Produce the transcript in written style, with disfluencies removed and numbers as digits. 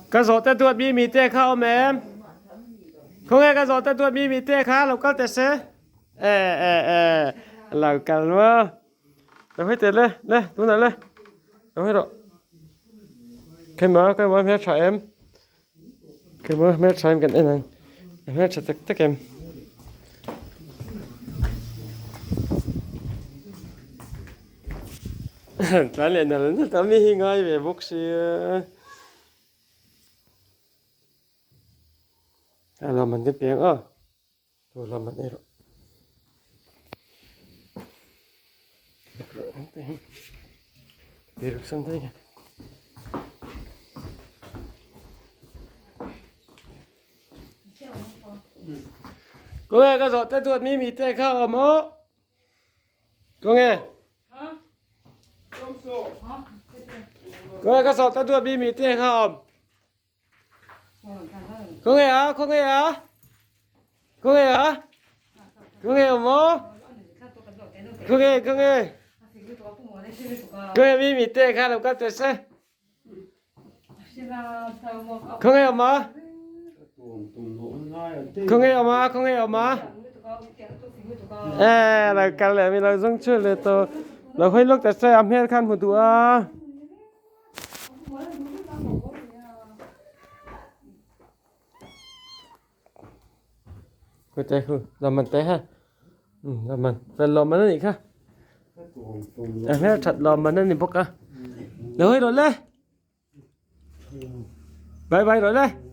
Ka zawhte duat mi mi te kha awm em? Khawnge ka zawhte duat mi mi te kha lo kal teh se. E e e lo kal maw. Lo hawi teh le le tunah le lo hawi rawh. Keimah keimah hmel tha em? Keimah hmel tha em kan en ang. A hmel tha tak tak em? Tlan leh nal nal ta mi hi ngai ve bawk sia. A lam an te piang a. Tu lam an ei rawh. Biruk san thei. Cô nghe cái giọt tê tuột mi mi tê kha ở mô. Cô nghe. Cô nghe cái giọt tê tuột mi mi tê kha ôm. Cô nghe à, cô nghe à. Cô nghe à. Cô nghe ôm mô. Cô nghe, cô nghe. Cô nghe mi mi tê kha làm cái tê xe. Khawnge awm a? Khawnge awm a? Khawnge awm a? E lo kal leh mi lo zawng chhuak leh tawh. Lo hawi lawk ta che a hmel khan hmu duh a. Khu te khu lo man te ha. Lo man fel lo man a nih kha. A hmel that lo man a ni bawk a. Lo hawi rawh le. Bye bye rawh le.